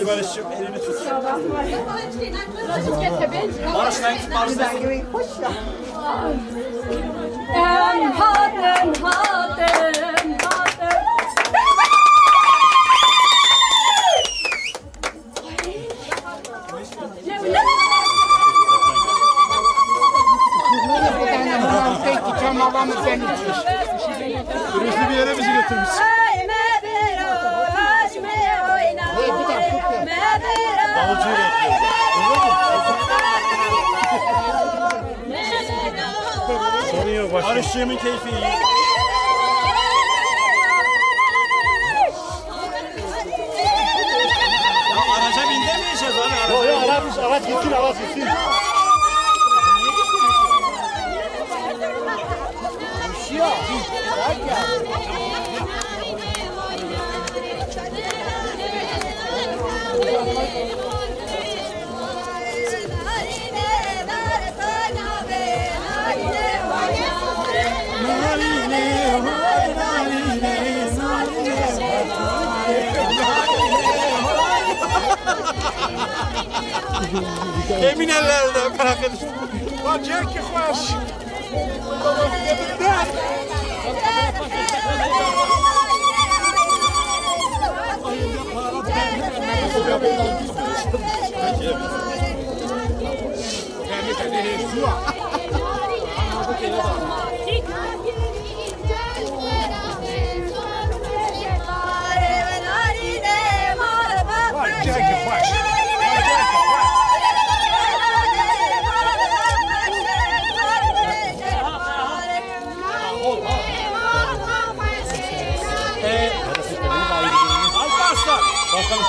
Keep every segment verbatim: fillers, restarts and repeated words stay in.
Barış'cığım, elini tut. Barış, ben, Barış, sen. Em hatin, hatin, hatin. Rüzlü bir yere bizi götürmüş. Davulcuyu bekliyoruz. Sorun yok başkanım. Barışçığımın keyfi iyi. Ya araca bindirmeyeceğiz abi. Yok yok, araç, araç gitsin, araç gitsin. Emin ellerde bırakın. Bak, çek ki hoş. Alparslan. Başkanım.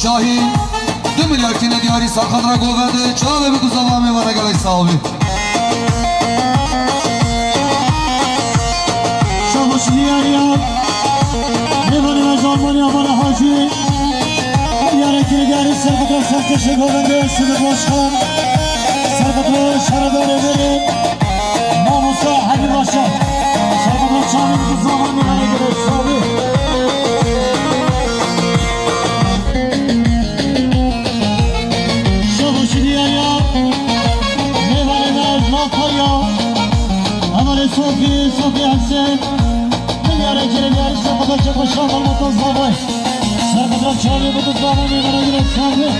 Şahî, du milyar tîne diyarî serqet re govende, çavê bi guzava mêvana gelek sax bî. Şabaş diyariya, mêvanê me ji Almanya, Almanya Hacî, diyarê tîne diyarî serqet re serkeşê govende, Sidir Başkan, serqet re şaredarê verê, Mamosta Hemî Başar, serqet re çavê bi guzava mêvana gelek sax bî. Şabaşî diyar ya, mêvanê me Natalya, hevalê Sofî, Sofî Hesen, milyarê kerê diyarî serqet re çeko şamal mata zavay. Serqet re çavê bi guzava mêvana gelek sax bî.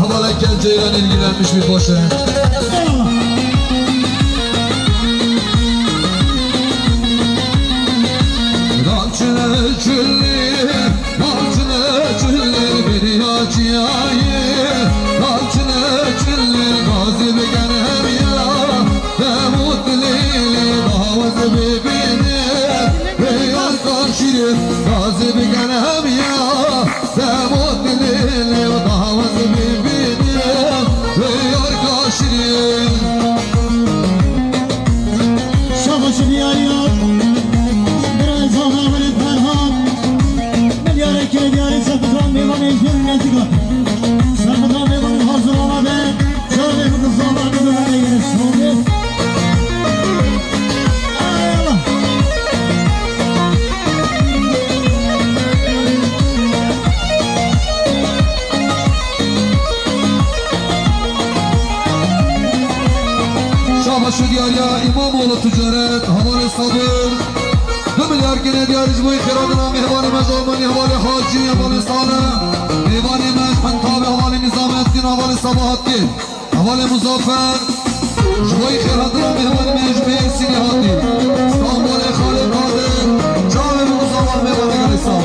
Hevaleke Ceyran ilgilenmiş bir boşe. Nalçine çilli, nalçine çilli bir ya çiyayı. Nalçine çilli gazî bi genem ya. Demut lili davaz bibini. Beyaz karşıyı gazî bi genem ya. Demut lili davaz bibini. Beyaz karşıyı. Şabaşî diyar ya, birayê zana Welîd Ferhan. Milyarê kirê diyarî serqet ra mêvanê jêr û nezik hat. Serqet ra mêvanê hazir amade. Çavê bi zana bi bibere yere şovê. Ay Allah. Şabaş û diyariya İmamoğlu Ticaret, hevalê Sabir. Du milyar gene diyarî ji bo xêrhatina mêvanê me ji Almanya, hevalê Hacî, hevalê Salih. Mêvanê me ji Hentabê, hevalê Nizamettin, hevalê Sabahattin. Hevalê Muzaffer, ji bo xêrhatina mêvanê me ji Mêrsînê hatî. Stenbolê Xalê Qadir, çavê bi Muzaffer mêvanê gelê sağ.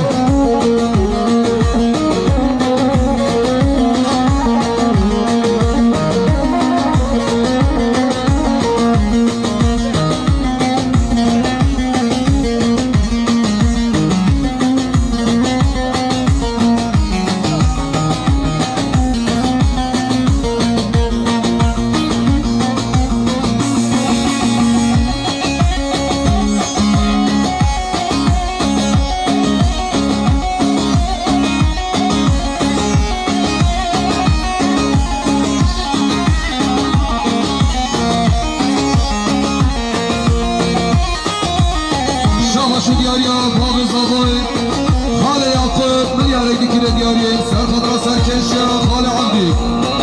Diyarî serxedra serkêşiya Xalê Evdî.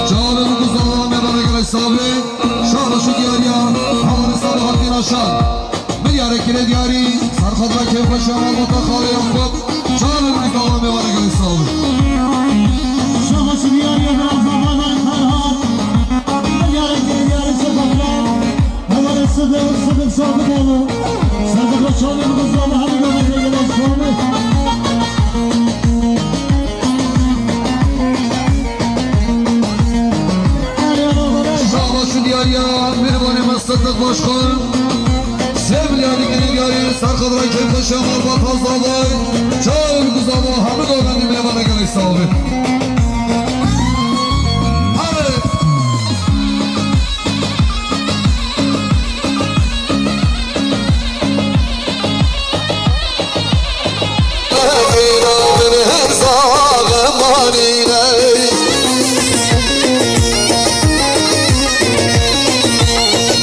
Çavê min ku zava me bana gelek savê. Şabaş û diyariya hevalê Salih Hakkî Raşan. Milyarê kire diyarî serxedra kêfxweşiya malbata Xalê Yakup. Çavê min ku zava me bana gelek savê. Şabaş û diyariya Ferhat. Milyarê kire diyarî Şabaş. Hevalê Sidik, Sidik Şabidoğlu. Serdar Çavê min ku zava hemî gavê gelek savê. Şabaş û diyariya mêvanê me Sidik Başkan. Sê milyarî kire diyarî serxedra kêfxweşiya malbata zavay. Çavê min ku zava hemî gavê mêvana gelek savê. Hadi.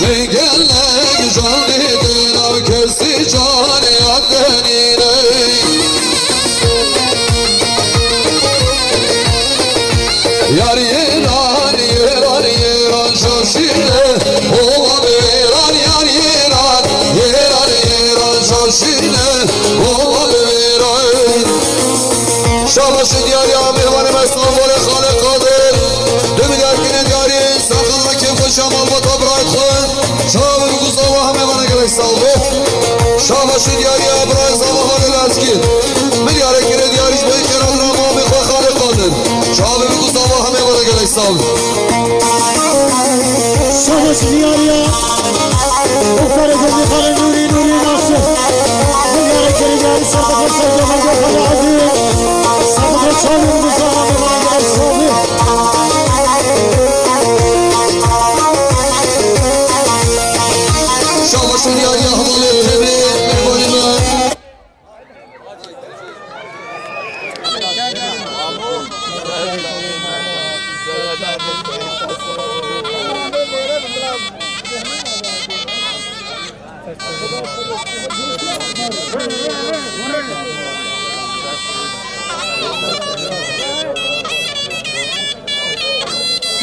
Gelek canê dêra kesî canê ya tenîne. Yar yeran, yeran, yeran şaşîne. Ola bi yeran, yar yeran, yeran, yeran şaşîne. Ola bi yeran. Şabaş û diyariya mêvanê me Stenbolê Xalê Qadir. Du milyar kire diyarî, serxedra kêfxweşiya malbata birayê xwe. Çavê min ku zava hemê vana gelek savê. Şabaş û diyariya birayê zava Xalê Lezgî. Milyarê kire diyarî ji bo kera dira mamê xwe Xalê Qadir. Çavê min ku zava hemê vana gelek savê. Şabaş û diyariya muxtarê Gurmîxanê Nûrî, Nûrî Nasir. Milyarê kire diyarî serxedra serkêşiya malbata Xalê Evdî. Serxedra çavê min ku zava hemê vana gelek savê. Şabaş û diyariya hevalê Temê, mêvanê me.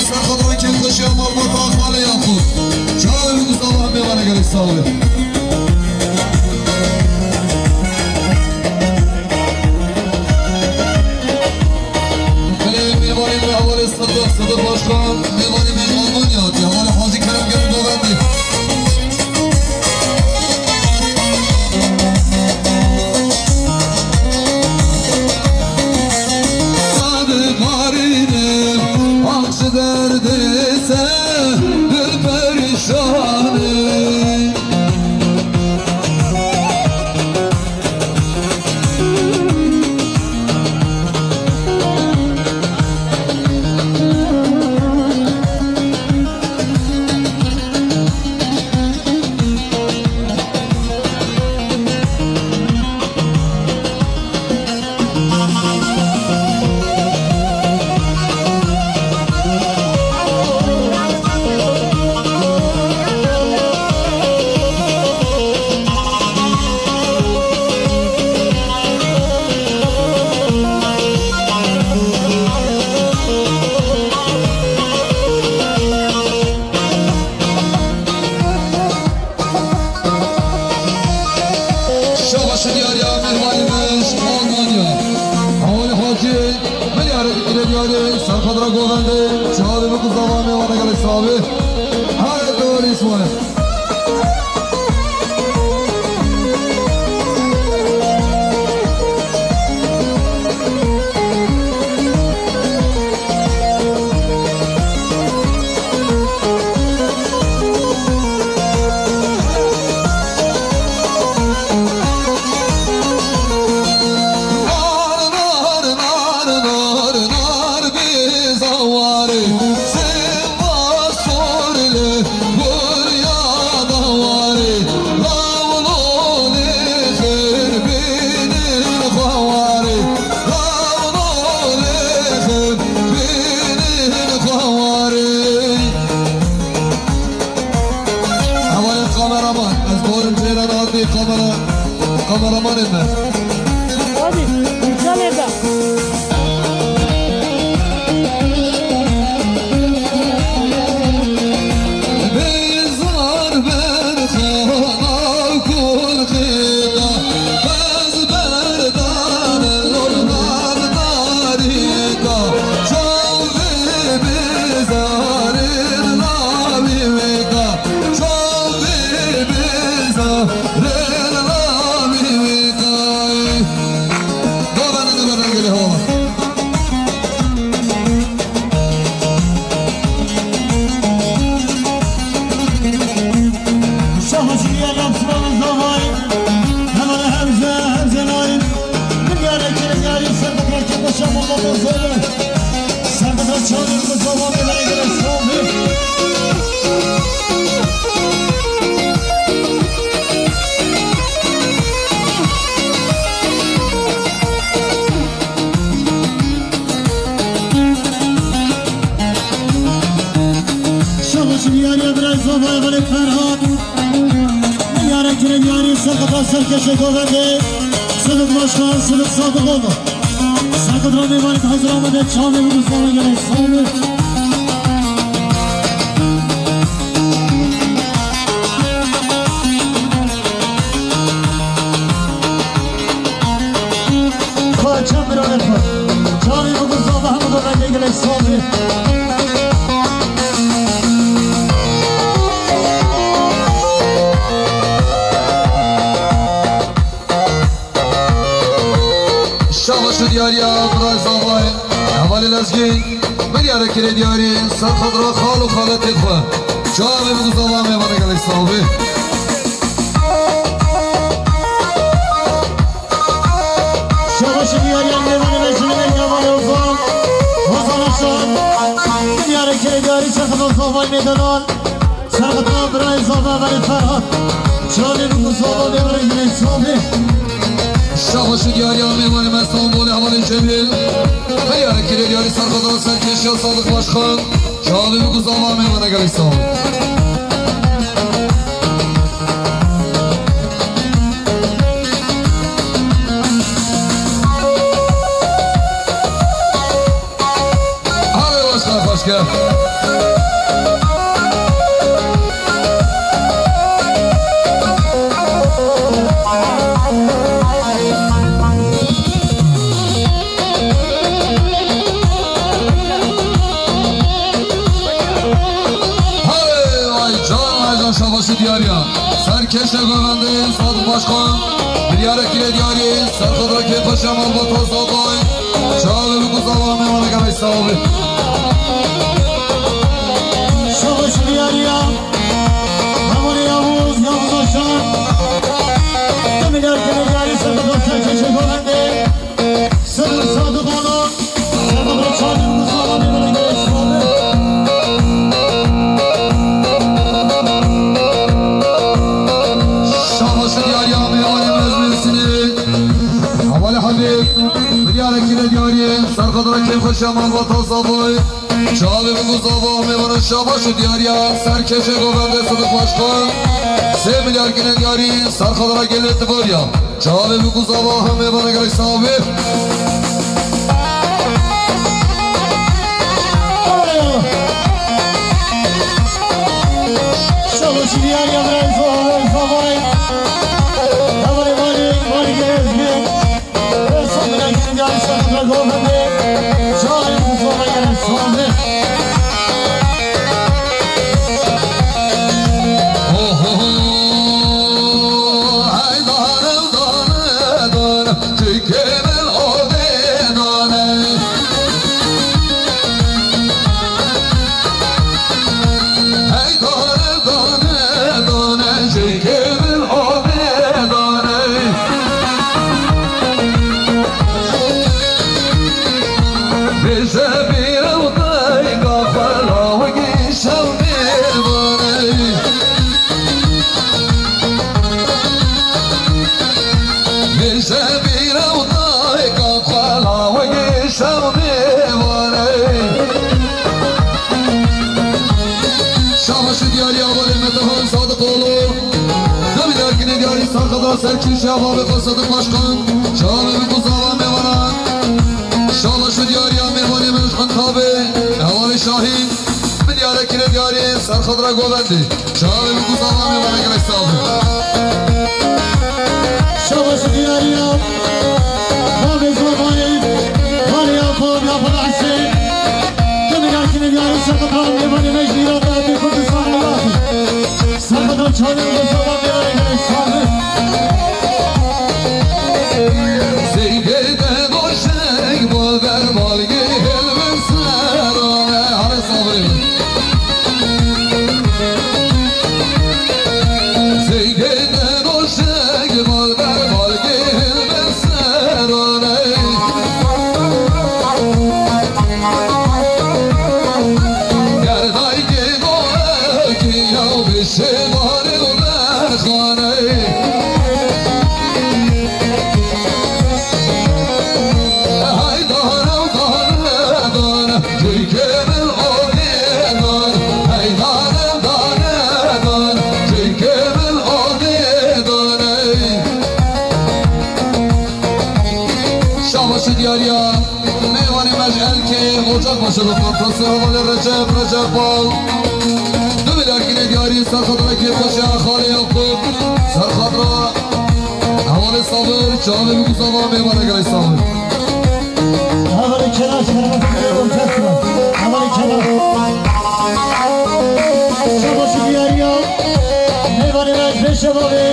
Serxedra kêfxweşiya malbata Xalê Yakup. Çavê min ku zava hemê vana gelek savê. Belê mêvanê me hevalê Sidik, Sidik Başkan, mêvanê me Almanya, hevalê Hacî Kerem Gel Govendî. Derdê ser dil perîşan e. Şabaş û diyariya mêvanê me ji Almanya. Hevalê Hacî, milyarê kire diyarî, serxedra govendê, çavê min ku zava mêvana gelek savê. Hare dor Îsmaîl. Vay vay Ferhat. Diyare kire diyarî, serketa serkeşe govende. Sıdık Başkan, Sıdık Sadıkoğlu. Serketa mêvanê hazır amede, çavê û guzara gelek sağlık. Xwe çend miranê xwe. Çavê min ku zava hemû de vengê gelek sazê. Şabaş û diyariya birayê zavayê hevalê Lezgî. Milyare kirê diyarî serxedra xal û xaletê xwe. Çavê min ku zava mêvanê gelek sazê. Şabaşi diyariya mêvanê me, jinê me, hevalê Ozan. Ozan Aşan. Diyare kê diyarî serxedra zavayê mêdanan. Serxedra birayê zava hevalê Ferhat. Çavê min ku zava mêvanê gelek sazê. Şabaşi diyariya mêvanê me Stenbolê hevalê Cemîl. Diyare kê diyarî serxedra serkeşiya Sadık Başkan. Çavê min ku zava mêvanê gelek sazê. Hale başkan xweşke. Hey, ay can, ay can, şabaşi diyariya. Serkeşe govendê Sadık Başkan. Milyare kire diyarî, serxedra kê paşa malbata Sadık. Çavê min ku zava mêvanê gelek sazê. Şabaşi diyariya. Hevalê Yavuz, Yavuz Aşan. Milyare kire diyarî, serxedra serkeşe govendê. Sırrı Sadık oğlu. Şabaş û diyariya mêvanê me ji Mêrsînê. Hevalê Habib, milyare kire diyarî, serxedra kêfxweşiya malbata Zavoy. Çavê min ku zava mêvana şabaş û diyariya, serkeşê govendê Sidik Başkan. Sê milyar kine diyarî, serxedra gelê Tivoriya. Çavê min ku zava hemê vana gelek sax bê. Şabaşî diyar ya birayê zavay, zavay. Hevalê malê, malê gelê Ezgî. Son milyar kine diyarî, serxedra govendê. Çavê min ku zava gelek sax bê. Bêje bîr ew dayika xwe lawikî şew mêvanê. Bêje bîr ew dayika xwe lawikî şew mêvanê. Şabaş û diyarî hevalê Metehan Sadiqoğlu. Demî derkinê diyarî serxedra serkêşiya bavê xwe Sadiq Başkan. Çavê min ku zava mêvana. Şabaş û diyariya mêvanê min ji Antabê. Hevalê Şahîn. Milyare kine diyarî serxedra govendê. Çavê min ku zava mêvana gelek sax bê. Şabaş û diyariya. Bavê zavanê. Valê Yakup, Yakup Hüseyin. Demî derkinê diyarî serxedra mêvanê me ji Îraqê, Kurdistanê, Iraqê. Serxedra çavê min ku zava mêvana gelek sax bê. Zêdê de goşek bo ber balgê helvin serane. Hale sabrê. Zêdê Başê diyariya mêvanê me ji Elkê, Ocakbaşı Lokantası, hevalê Recep, Recep Bal. Du milyar kinê diyarî ser xatirê kêfxweşiya xalê Yakup, ser xatira hevalê Sabir, çavê bi guzava mêvana gelê Sabir. Hevalê Kenan, şerefê orkestra. Hevalê Kenan. Şabaşê diyariya mêvanê me ji vê şevavê.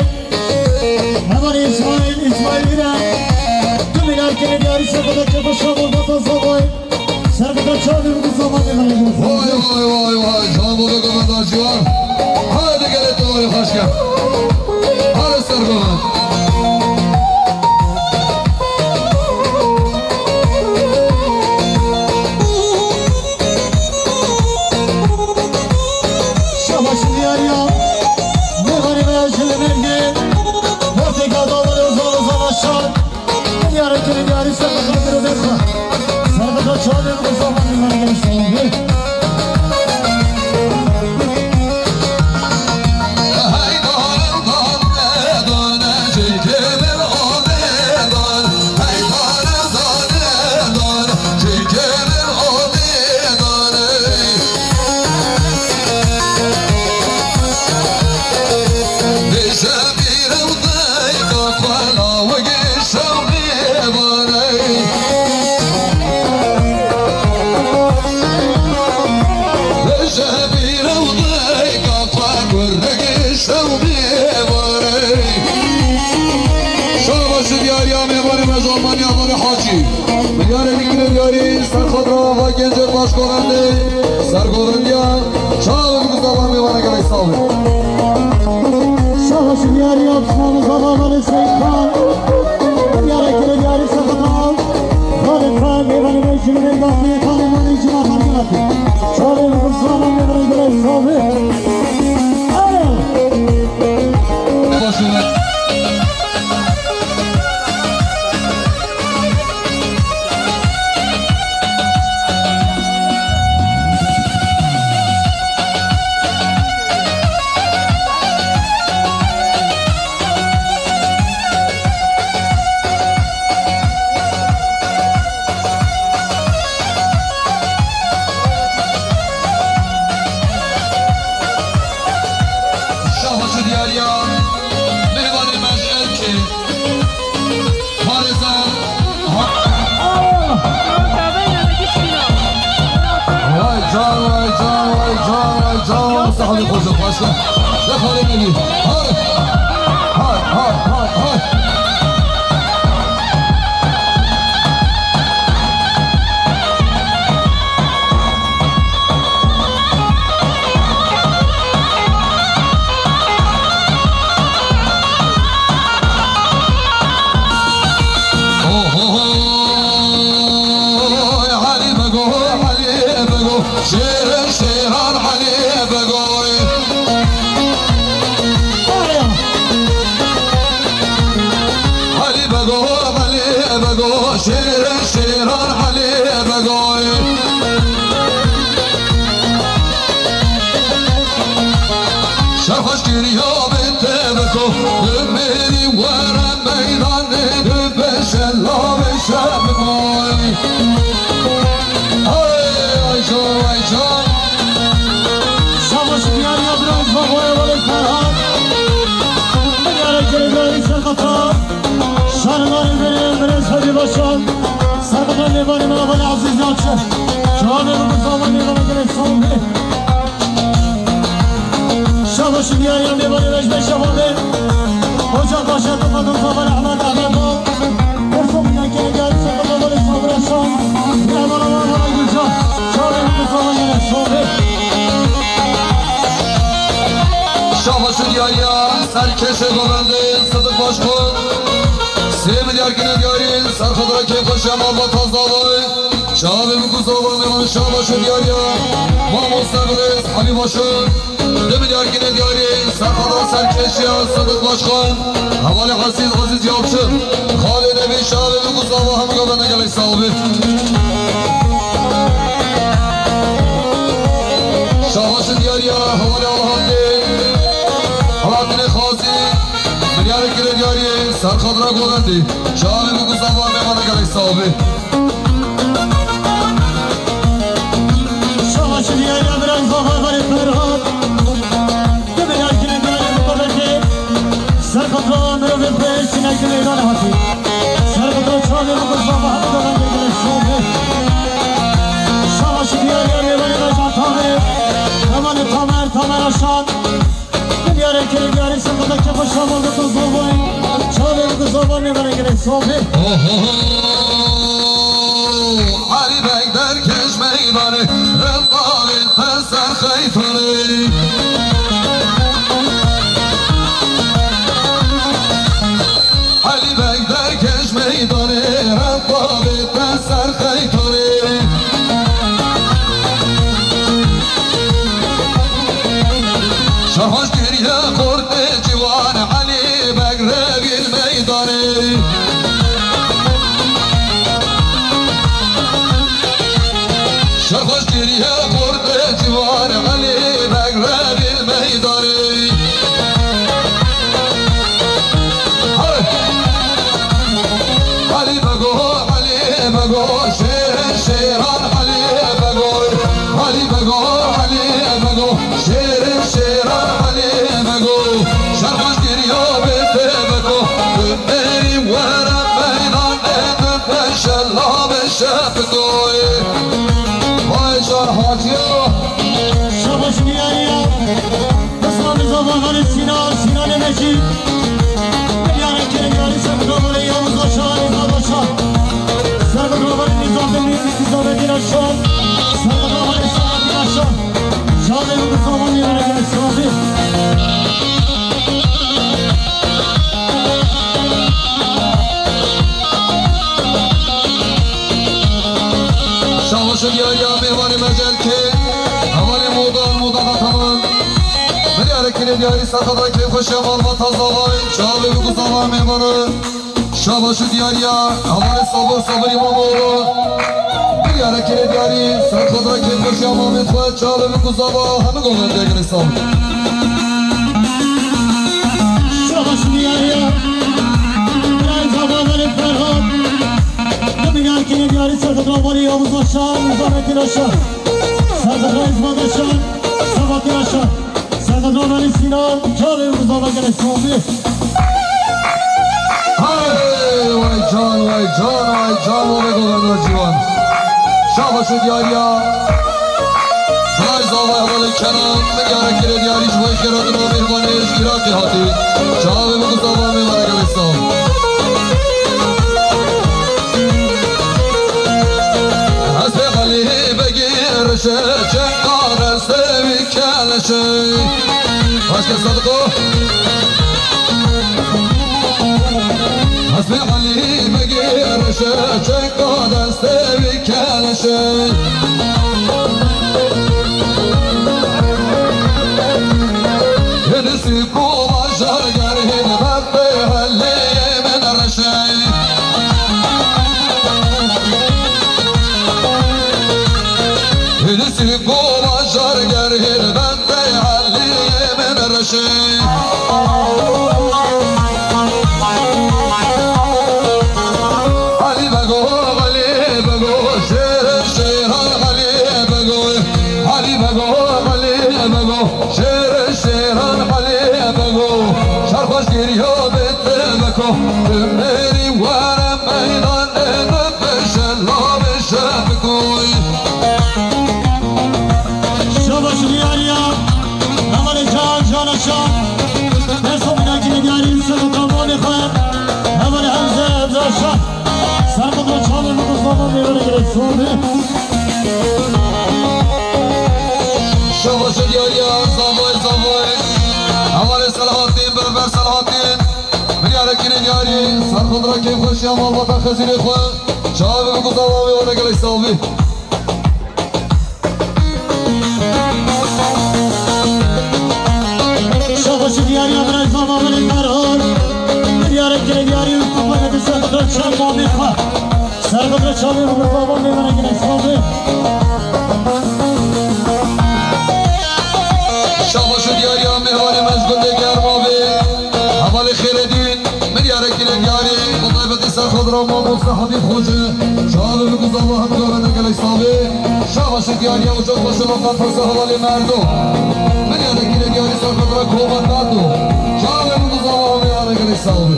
Hevalê İsmail, İsmail Güler. Du milyar kinê diyarî ser xatirê kêfxweşiya Bol Vatan Zavay. Ser xatirê çavê bi guzava mêvana gelê Sabir. Vay, vay, vay, vay. Çavê bi guzava ciwan. Haydi gelê tu vay xweş ke. Hadi ser xatirê. Şabaşê diyariya mêvanê me ji Lemêrgê, Portêka Dawalê û Zalo Zana Şar. Diyarê kirê diyarî ser xatirê mêvana. Ser xatirê çavê bi guzava mêvana gelê Sabir. Şabaşê diyariya mêvanê me ji Almanya, Almanya Hacî. Milyarê dikine diyarî ser xatirê ava Gencê Başkovendê, ser govendiya çavê bi guzava mêvana gelê Sabir. Şabaşê diyariya Osman Zava Valê Seykan. Milyarê kire diyarî ser xatirê av. Xalê Xan, mêvanê me ji Lemêrgê, Xalê Manê ji Makargirati. Çavê bi guzava mêvana gelê Sabir. Alo! Başına. Şabaşê diyariya mêvanê me ji Elkê. Parêzan. Ha. Vay can, vay can, vay can, vay can. Sahibî xweşe, xweşe. Ve xalê Nevî. Hay. Hay, hay, hay, hay. Ohoy, Elî Bego, Elî Bego, şêrê şêran Elî Bego. Elî Bego, Elî Bego, şêrê şêran Elî Bego. Şerxweş kiriya bi te biko, bi mêrî were meydanê, bi beşe lavê şer bikoy. Ay, ay, can, ay, can. Şabaş diyar ya biraz bak, oraya bak, Ferhat. Diyara geri dönüş, Ferhat. Şarlar verir, biraz hadi başla. Serkan Levani, Mehmet Ali Aziz Yalçın. Çağrı bu zaman Levani gerek son bir. Şabaşın diyar ya Levani, Necmi Şababi. Ocak başı Topat'ın Zafer Ahmet Ahmet Doğu. Personel geri geldi, Serkan Levani, Sabra Şan. Levani, Levani, Gülcan. Çağrı bu zaman gerek son bir. Şabaşın diyar ya Serkeşe Govendin, Sıdık Başkan. Sê milyar gine diyarî, serxedra kêfxweşiya malbata zavayê. Çavê min ku zava mêvan şabaşê diyariya. Mamoste birêz Habî Başar. Du milyar gine diyarî, serxedra serkeşiya Sıdık Başkan. Hevalê Ezîz, Ezîz Yalçın. Xalê Nevî, çavê min ku zava hemû gavene gelek sağ olun. Şabaşê diyariya, hevalê Alhatê. Halatine Xazî. Milyarê kire diyarî, serxedra Govendî. Çavê min ku zava mêvana gelek Tabi. Şaha şiriye ya biraz daha garip Ferhat. Demir erkine diyelim babete. Serkatra mirov ve sinek meydan hati. Serkatra çağırıyor bu kız baba hadi dolan gel şobe. Şaha şiriye ya bir böyle Tamer. Tamer, Tamer, Tamer Aşan. Diyarê kerê diyarê Serkatra kêfa şavan de tu zavay. Çavê ku zavan ne vere gere sobe. Oho. Ali Beg derkeş meydanê, revdalê te ser xeytanê. Ali Beg derkeş meydanê, revdalê te ser xeytanê. Şerhoş kiriye xortê ciwan, Ali Beg revîn meydanê. Şerhoş kiriye xortê ciwan, Ali Beg revîn meydanê. Hey! Ali Bego, Ali Bego, şêrê şêran Ali Bego, Ali Bego, Ali Bego, şêrê şêran Ali Bego. Şerhoş giriyo bê te Bego, tu berî were meydan ê tu peşela be şepikoy. Vay şerhoş yo. Şerhoş giriyo. Esma Rıza Bakanı Sinan, Sinan Emeci. Milyarı Kerim Yari Serkut Romanı Yavuz Aşar, Rıza Aşar. Serkut Romanı Nizamettin, Nizamettin Aşar. Serkut Romanı Selahattin Aşar. Şahane bir zaman yerine gelsin. Şahoşu diyariya mêvanê me jel kê. Hevalê modan, moda da tamam. Milyarê kirê diyarî Serkatra kêfxweşiya malbata zavayê. Çavê bi ku zava mêvana. Şahoşu diyariya hevalê Sabir, Sabir İmamoğlu. Milyarê kirê diyarî Serkatra kêfxweşiya malbata xwe. Çavê bi ku zava hemû govendê girê sal. Şahoşu diyariya. Biray zava Velîd Ferhat. Milyarê kirê diyarî Serkatra Valî Yavuz Aşar, Nizamettin Aşar. Serkatra İsmet Aşar, Sebahattin Aşar. Serkatra Velîd Sinan, çavê Rıza Bakanı Sobi. Hey, vay can, vay can, vay can, vay govendor ciwan. Şabaşu diyariya. Vay zavay hevalê Kenan, milyarê kirê diyarî ji vay xêra dina mêvanê ji Iraqê hatî. Çavê min ku zava mêvana gelê sal. Hespê Elî Begî rişe çeka destê wî keleşê. Başka Sadıko. Hespê Elî Begî rişe çeka destê wî keleşê. Hêdî sî ku bajar ger hêdî bextê helê min reşey. Hêdî sî ku bajar ger hêdî bextê helê min reşey. Elî Bego, Elî Bego, şêrê şêran Elî Bego, Elî Bego, Elî Bego, şêrê şêran Elî Bego. Şer xweş giriyo bê te Beko, tu mêrî were meydan ê tu peşe lavê şe bikoy. Şabaş diyariya, hevalê can, can aşa. Dersa binakî diyarî, Serkut Romanê xwe. Hevalê Hemze, Hemze aşa. Serkut Romanê çavê min ku zava mêvanê gerek sorbe. Şabaş diyariya, zavay, zavay. Hevalê Selahattin, beraber Selahattin. Milyarê kirê diyarî, Serkut ra kêfxweşiya malbata xezîrê xwe. Çavê min ku zava mêvanê gerek savî. Şabaşi diyariya birayê zava Velîd Ferhat. Diyarê kirê diyarî û Serkut ra çavê mamê xwe. Serkut ra çavê mamê xwe. Şabaşi diyariya mêvanê me ji gundê Germavê. Hevalê Xêredîn, milyarê kirê diyarî, bi taybetî Serkut Mamoste Habîb Xoce, çavê bi guzava hemdû bene gelek savê. Şabaşê diyariya uca xweşe ve qafasa hevalê merdo. Min ya dekîne diyarî serxedra koma tato. Çavê bi guzava hemê bene gelek savê.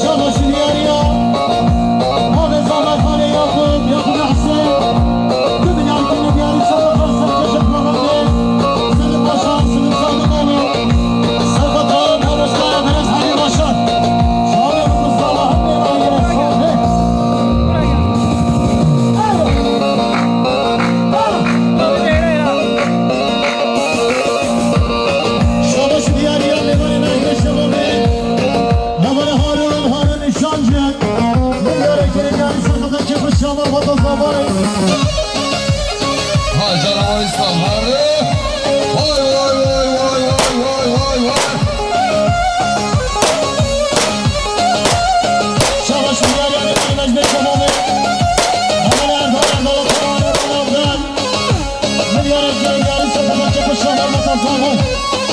Şabaşê diyariya. Navê Zamerxanê Yakup, Yakup Hesen. Du milyar kîlometre diyarî Şabaşan Serkeşe Programê. Selim Paşa, Selim Sadık Hanım. Serkota Mamoste Perez Halî Başar. Şabaşê Mustafa Hemê Rayê Sahne. Şabaşê diyariya lêvanê Mehmet Şevabê. Lêvanê Harun, Harun Nişancı. Milyarê kêrê diyarî serkota kêfa Şama Vata Zavay. Ha, canavarî Samarê. Vay, vay, vay, vay, vay, vay, vay, vay. Şabaşê diyariya lêvanê Mehmet Şevabê. Hevalê Erdal, Erdal, Erdal, Erdal, Erdal. Milyarê kêrê diyarî serkota kêfa Şama Vata Zavay.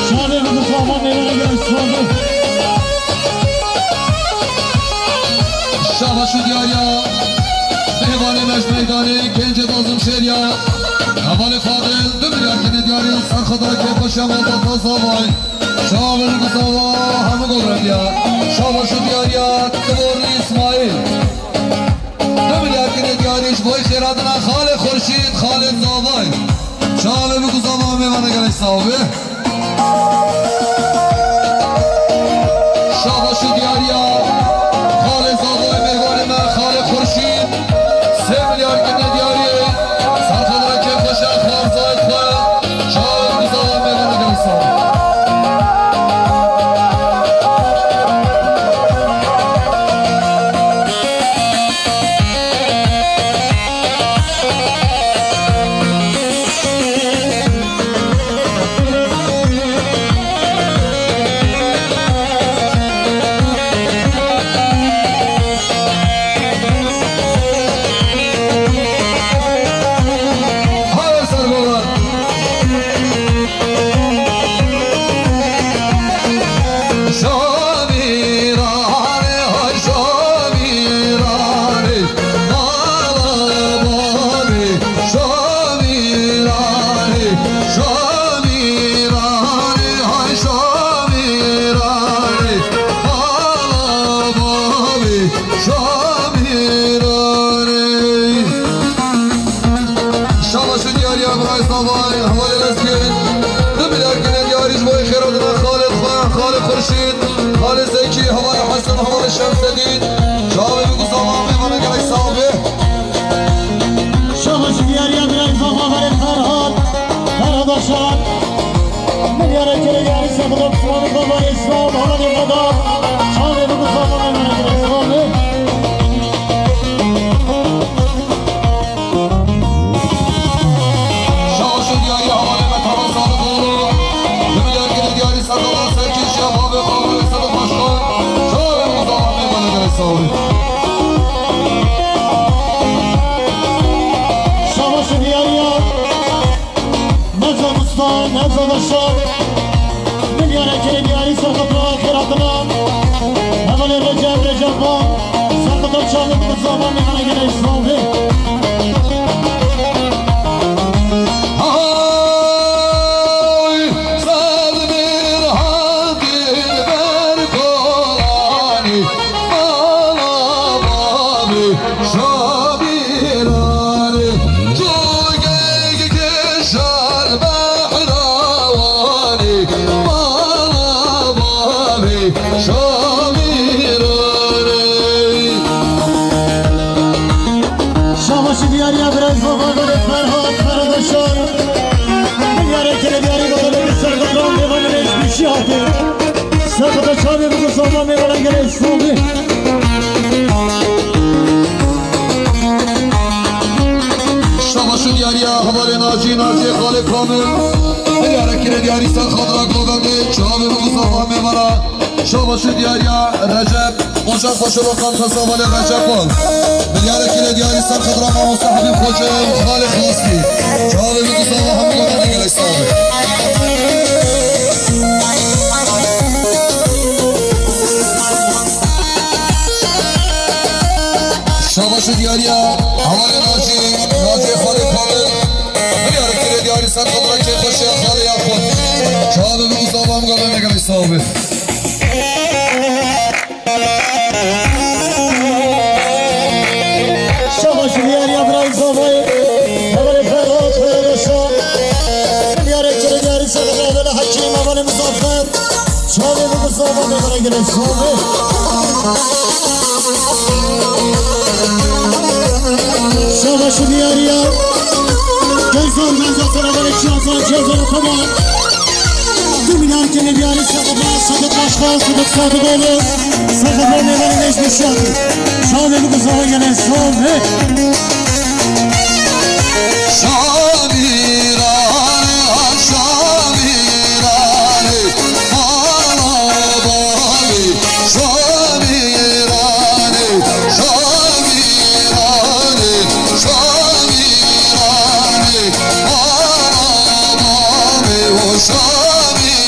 Şanê bi guzava mêvana gelek savê. Şabaşê diyariya. Mêvanê me ji meydanê, gencê Dazimşêriya. Hevalê Fadil, du milyar kêrê diyarî serkota kêfa Şama Vata Zavay. Çavê bi guzava hemû gul rendiya. Şabaşê diyariya, Tiborlî Îsmaîl. Du milyar kêrê diyarî ji bo xêr hatina Xalê Xurşîd, Xalê Zavay. Çavê bi guzava hemê bene gelek savê. Şabaşê diyariya Xalê Zavay, mêvanê me Xalê Xurşîd. Sê milyar kêrê diyarî serkota kêfa Şama Zahid xwe. Çavê bi guzava hemê bene gelek savê. Haya ser golan. Şamîranê, hay Şamîranê, mala bavê Şamîranê, Şamîranê, hay Şamîranê, mala bavê Şamîranê. Şabaşê diyariya Birayê Zavay, hevalê Lezgîn. Du milyar kêrê diyarî ji bo xêr hatina Xalê xwe, Xalê Xurşîd, Xalê Zekî, hevalê Hesen, hevalê Şemsedîn. Çavê bi guzava hemê bene gelek savê. Şabaşê diyariya Birayê Zavay, hevalê Ferhat, Ferhat Aşar. Milyarê kêrê diyarî serkota Osmanê Baba Îslam, hevalê Xeda. Çavê bi guzava hemê bene gelek savê. Şabaşê diyarî hevalê me Tala Sadıkoğlu. Du milyar kêrê diyarî serkota Serkêşiya bavê Xalê Sadık Başkan. Çavê bi guzava hemê bene gelek savê. Şabaşê diyariya Nevzat Usta, Nevzat Aşar. Milyarê kêrê diyarî serkota xêr hatina hevalê Recep, Recep Van. Serkota çavê bi guzava hemê bene gelek savê. Hay, Sedmîr Haqî Berkolanî, mala bavê Şamîranê, cogek kêşan behrawanê, mala bavê Şamîranê. Şabaşê diyariya Birayê Zavay, hevalê Ferhat, Ferhat Aşar. Milyarê kêrê diyarî gotanê serkota lêvanê me ji Bîşî hatî. Serkota çavê bi guzava hemê bene gelek savê. Şabaşê diyariya hevalê Nacî, Nacî Xalê Kamil. Milyarê kêrê diyarî serkota Govendê, çavê bi guzava hemê bene. Şabaşê diyariya Recep, Ocak başı bakan Xezavalê Recep Bal. Milyarê kêrê diyarî serkota Mamoste Habîb Xoce û Xalê Xastî. Çavê bi guzava hemû bene gelek savê. Diyariya, hevalê Nacî, Nacî Xalê Kamil. Diyarê kirê diyarî ser xwe bira kêfxweşiya xalê ya xwe. Çavê bi guza bam gavê me gelê sawê. Şabaş diyariya bira Zavayê. Hevalê Ferhat, Ferhat Şah. Diyarê kirê diyarî ser xwe bira Hekîm, hevalê Muzaffer. Çavê bi guza bam gavê me gelê sawê. Şabaş diyariya. Gel zor, gel zor, sana böyle çiyan, sana çiyan, sana koma. Du milyar kere diyari sakıma, sakıt başka, sakıt sadık oğlu. Sakıt oğlu, ne var, ne iş, ne şey. Şabe bu kısa, o gelen son, he. Şamirane, Şamirane, bana bari. Şamirane, Şamirane, Şamirane, Aramame o Şamirane.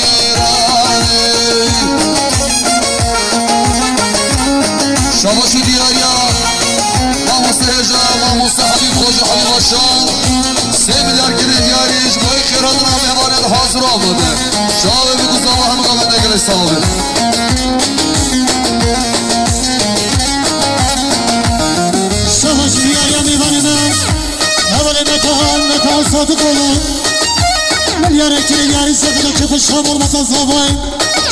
Şabaş û diyariya, mamoste hêja, mamoste Habîb Xoca Habîb Aşan. Sê milyar kirê diyarî ji bo xêrhatina mêvanê hazir amade. Çavê bi guza we hemû gavên de gelek sax bin. Şabaş diyariya mêvanê me. Hevalê me Tahan, me Tahan Sadık oğlu. Milyarê kirê diyarî sedika çi xweş xemor meta zavay.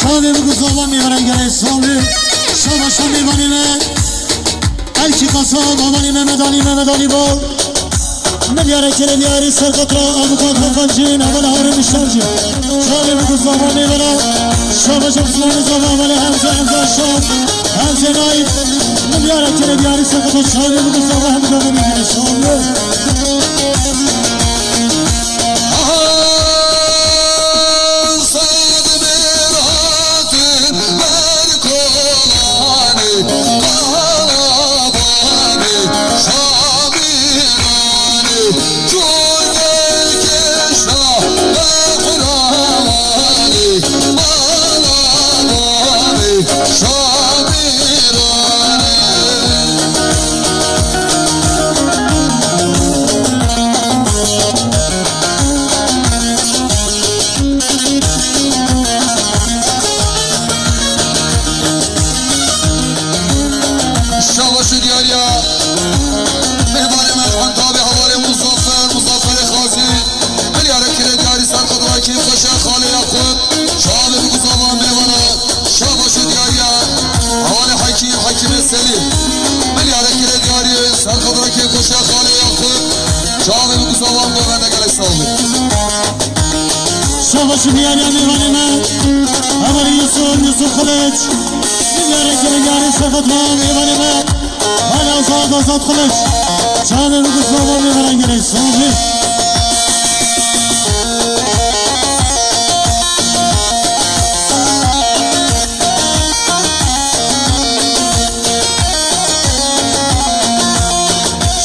Çavê bi guza we mêvanê gelek sax bin. Şabaş mêvanê me. Elçî Kasab, hevalê Mehmet Ali, Mehmet Ali Bal. Milyarê kirê diyarî serqetra avukat Hakan Cîn, hevalê Harun Müşterci. Çavê bi guza we mêvana. Şabaş Osmanê zava, hevalê Hemze, Hemze Şah. Hemze Naîf. Milyarê kirê diyarî serqetra çavê bi guza we hemû gavên mêvanê şabaş. Şabaş û diyariya. Mêvanê me Entabê hevalê Muzaffer, Muzafferê Xazî. Milyarê kirê diyarî ser qedra kêfxweşa xalê ya xwe. Çavê bi guza we mêvana. Şabaş û diyariya. Hevalê Hekîm, Hekîmê Selîm. Milyarê kirê diyarî ser qedra kêfxweşa xalê ya xwe. Çavê bi guza we mêvana gelek sax bin. Şabaş û diyariya mêvanê me. Hevalê Yusuf, Yusuf Kılıç. Milyarê kirê diyarî ser qedra mêvanê me. Hala Azad, Azad Kılıç. Çavê bi guza we mêvana gelek sax bin.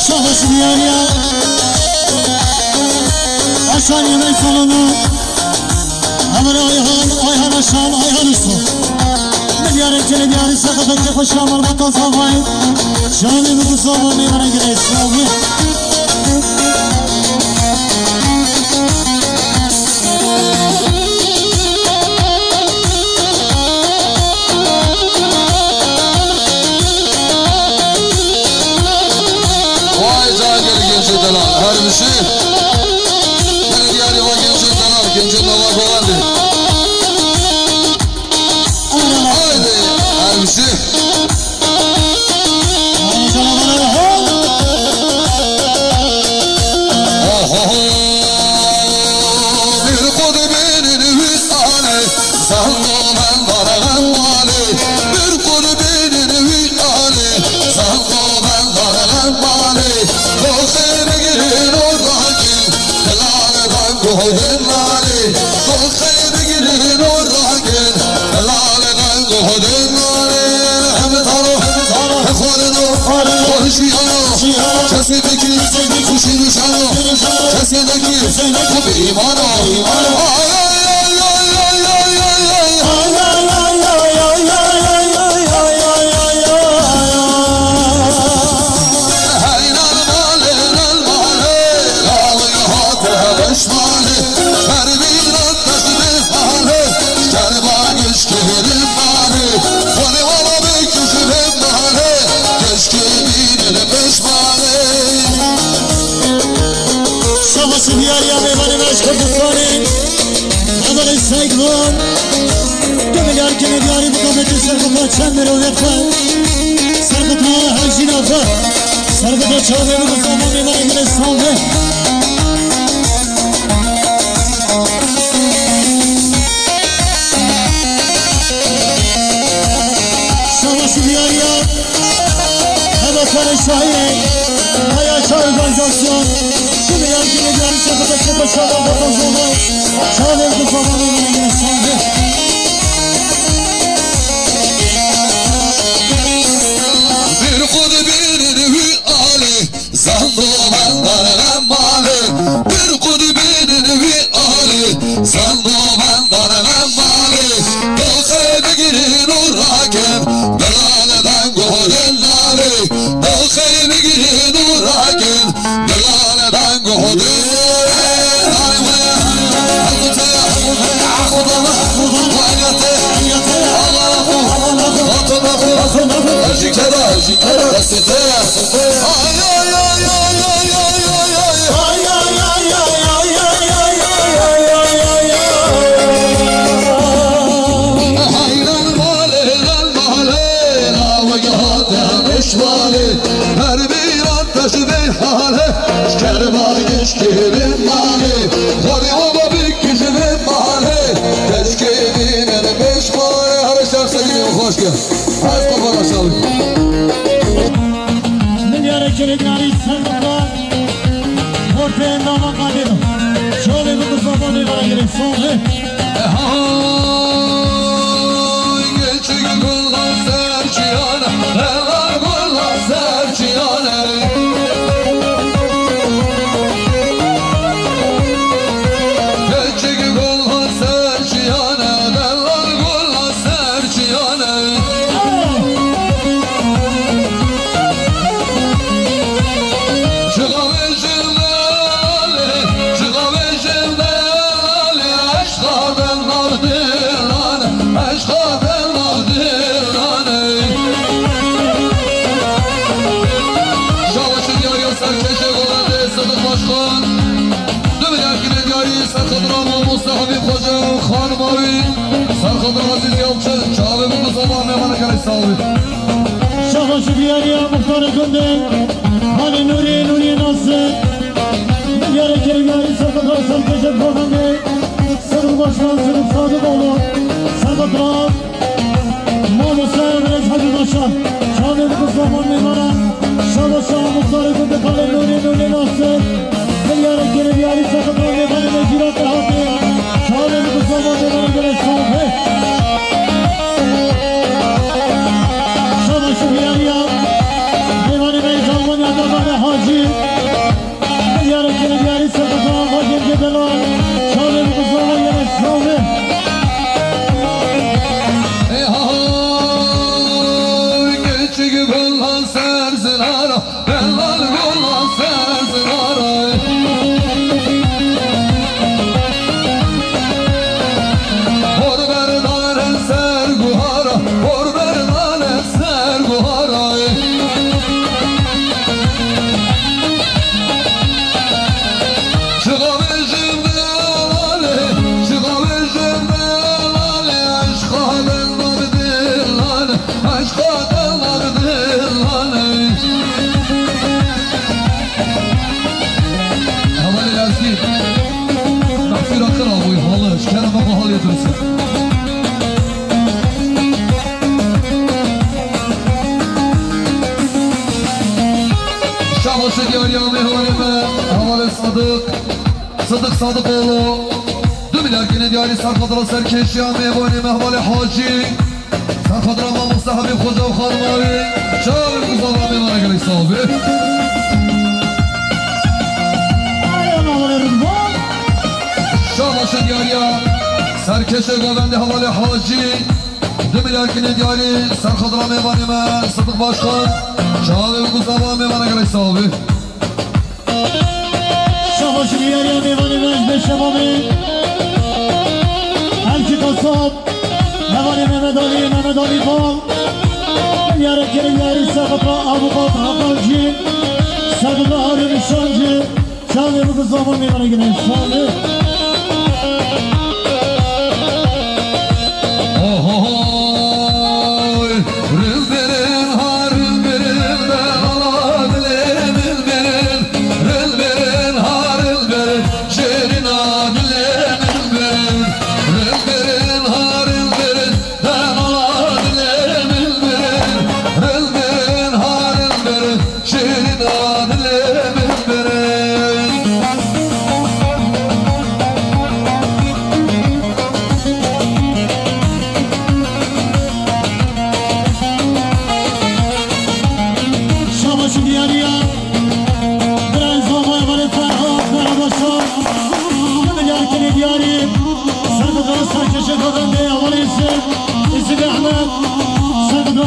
Şabaş diyariya. Aşan yemek salonu. Hevalê Ayhan, Ayhan Aşan, Ayhan Usta. Milyarê kirê diyarî sedika çi xweş xemor meta zavay. Çavê bi guza we mêvana gelek sax bin. Vay can gelî gencê delal, her bir şey. Beni diyarî va gencê delal, gencê nava govendê. Haydi, her bir şey. Çend mirovê xwe, serqitma hejîna xwe, serqita çavê min û samanê me gire save. Şabaş û diyariya, heba karê şahiyê, haya çay organizasyon, tüm yer gibi diyarî serqita çepa şava xwe zova, çavê min û samanê me gire save. Bir xwe dibînin wî alî, zando bendar em malê. Bir xwe dibînin wî alî, zando bendar em malê. Doxê bigirin û rakin, delal deng û dellalê. Doxê bigirin û rakin, delal deng û dellalê. Her bir an teşvê hale, şerva gişkê bin mane, xorî oba bikişvê mane, teşkê bînin beş mane. Her şer sevgili hoş gel. Her kafa aşağı. Milyara kirêkarî serqitma, ortê endama qadê de. Şolê bi Mustafa Bey bana gerek. Sağ ol. Hay, geçik gula serçiyane, delal gula serçiyane. Geçik gula serçiyane, delal gula serçiyane. Çiqa vejin delal, çiqa vejin delal, eşqa delal dilan, eşqa delal dilan. Şabaşın diyarî ya serkeşê govendê Sedik Başkan. Dibin erkinê diyarî serxedra mamoste Habîb Xoca û xanima wî. Serxedra Ezîz Yalçın, çavê min bi zaman mêmane gelek sağ olun. Şabaşi diyarî ya muxtarê gundê, Halê Nûrî, Nûrî Nasir. Diyarê kirêkarî serxedra serkeşê govendê, Sedik Başkan, Sedik Sadıkoğlu, serxedra Mamoste Emrez Hacı Paşa, çavê bi zaman mêmana, şabaşa muxtarê gundê Halê Nûrî, Nûrî Nasir. Milyara kirê diyarî serxedra mêvanê me cîran te hatê. Çavê min bi zaman mêvanê gelek safe. Şabaş û diyariya mêvanê me Almanya Dadane Hacî. Milyara kirê diyarî serxedra Hacî Cebela. Çavê min bi zaman gelek safe. Ey ha, küçük gula ser zinara. Delal gula ser zinara. Hor berdane ser guhara, hor berdane ser guhara. Çiqa vejin delal, çiqa vejin delal, eşqa delal dilan. Eşqa delal dilan. Hevalê Lezgî. Mexfîra qira bûy halı, ji kerema xwe halê durust. Şabaşê diyariya mêvanê me, hevalê Sadık. Sadık Sadıkoğlu. Du milyar kinê diyarî serxedra serkeşiya mêvanê me hevalê Hacî. Serxedra mamoste Habîb Xoca û xanima wî. Çavê ku zava mêvana gelek sax be. Şabaşê diyariya serkeşê govendê hevalê Hacî. Du milyar kinê diyarî serxedra mêvanê me Sadık Başkan. Çavê ku zava mêvana gelek sax be. Şabaşi diyariya mêvanê me ji Beşevabê. Elçî Kasap, hevalê Mehmet Alî, Mehmet Alî Xan. Diyarê kirê diyarî serxedra avukat Hakan Cîn. Serxedra Harun Şancî. Çavê min bi zaman mêvanê gelek sax be. Oho.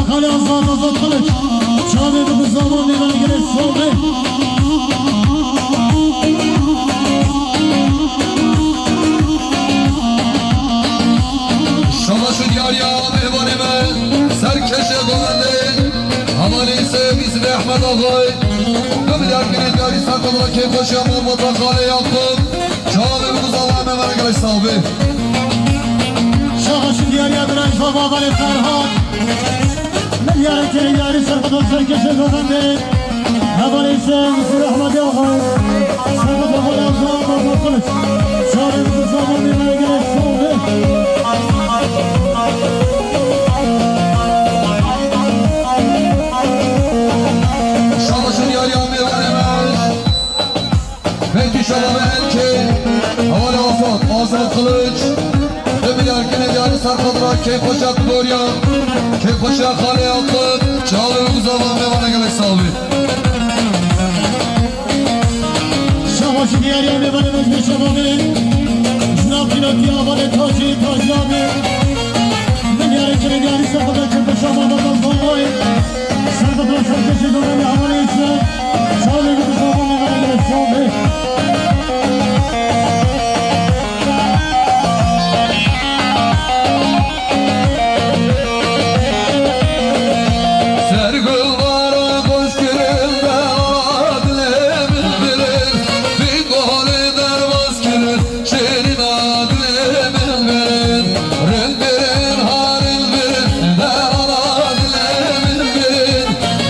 Xalê Azad, Azad Kılıç. Çavê bi zamanê ve gere sağ be. Şabaş û diyariya mêvanê me, serkêşê govendê, hevalê Seyîd Yusuf Ehmed Axay, bi milyarkirê diyarî serkadra kêfxweşiya malbata Xalê Yaqûb, çavê bi zamanê me, me gere sağ be. Şabaş û diyariya birayê Baba Xalê Ferhat. Milyarê kerê yarî serkada serkêşê govendê. Hevalê Seyîd Yusuf Ehmed Axay. Serkada Xalê Azad, Azad Kılıç. Çavê bi zamanê me gere sağ be. Şabaş û diyariya mêvanê me. Belkî şeva ve elkê, hevalê Azad, Azad Kılıç. Bi milyarkirê diyarî serkadra kêfxweşiya Tigoriya, kêfxweşiya Xalê Yaqûb, çavê bi zamanê me, me gere sağ be. Şabaş û diyariya mêvanê me, şeva be. Jina pînatî hevalê Tacî, Tacî abi. Milyarê kerê diyarî serkada kêfxweşiya malbata Axay. Serkada serkêşê govendê, hevalê Îsmet. Çavê bi zamanê me gere sağ be. Ser gulvara xweş kirin, dera dilê min birin, vî golê derbas kirin. Şêrîna dilê min birin, rind birin, ha rind birin, derana dilê min birin,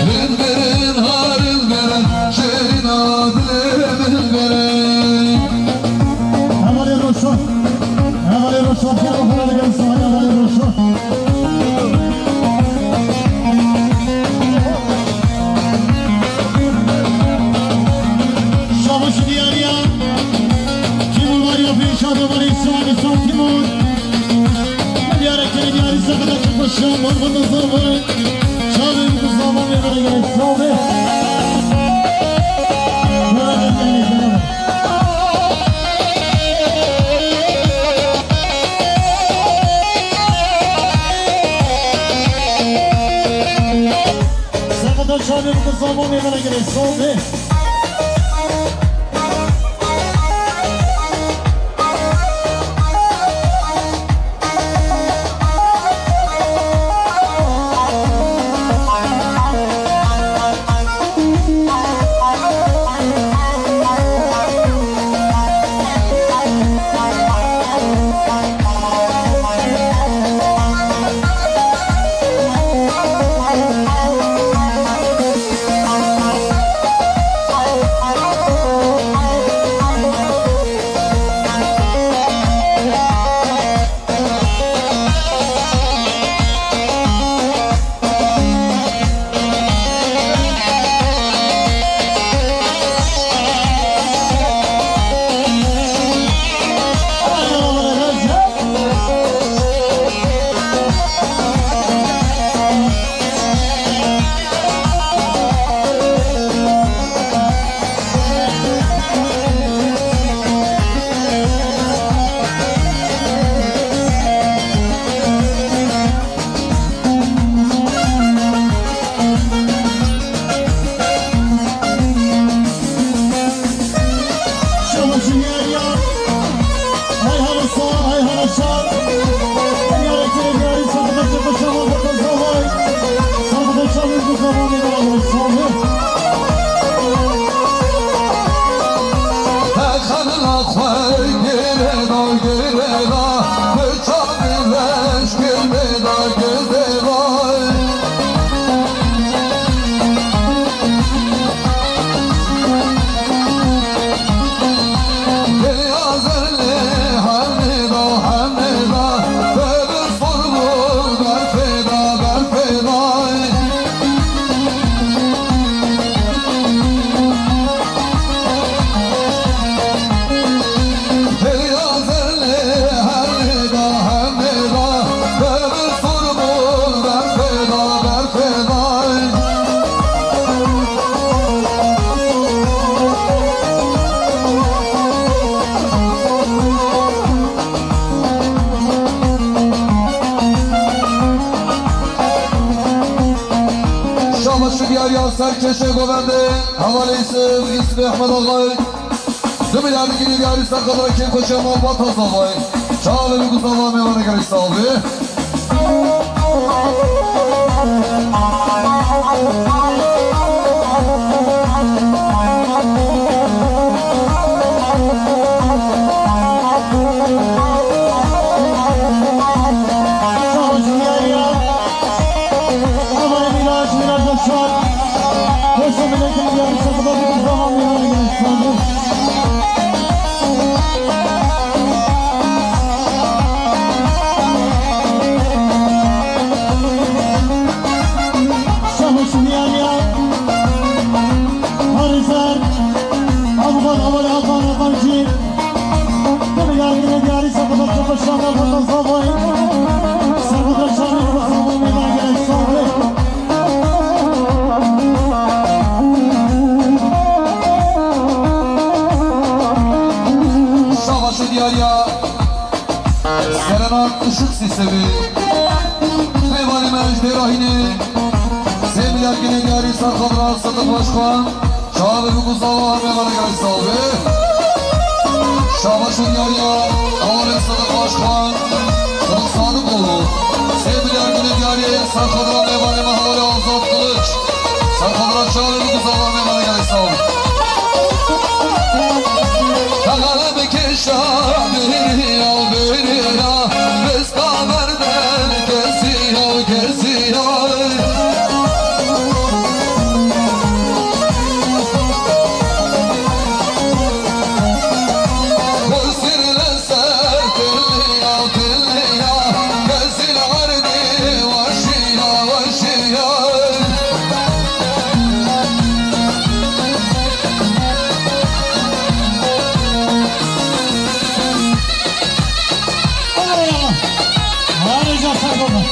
rind birin, ha rind birin, şêrîna dilê min birin. Hevalê Roşan, hevalê Roşan, kera xwe digel sahaya hevalê Roşan. Şabaş diyariya. Timur var ya, pêşa de var, insan, insan Timur. Diyare kere diyari sakata çıkmış ya, var bunda zor var. Çağırın bu zaman ve bana gerek, sağ ol. Bana da gelin, bana da. Sakata çağırın bu zaman ve bana gerek, sağ ol. Baş diyariya serkeşê govendê, hevalê Yusuf, Yusuf Ehmed Ağay. Du milyar digirî diyarî serxedra kêfxweşiya malbata zavayê. Çavê bi guzava mêvane gerek sağ ol. Şabaş û diyariya Serena Işık Sîstemî. Mêvanê me ji Dêrahînê. Sê milyar ginê diyarî serxedra Sedik Başkan. Çavê bi guzava mêvane gerek sağ be. Şabaş û diyariya hevalê Sedik Başkan, Sedik Sadıkoğlu. Sê milyar ginê diyarî serxedra mêvanê me hevalê Azad Kılıç. Serxedra çavê bi guzava mêvane gerek sağ be. Teqele bikişa biriya biriya, biska berde kesiya kesiya. Xizir li ser tiliya tiliya, Xizir erdê weşiya weşiya. Aya, harika, sağ olun.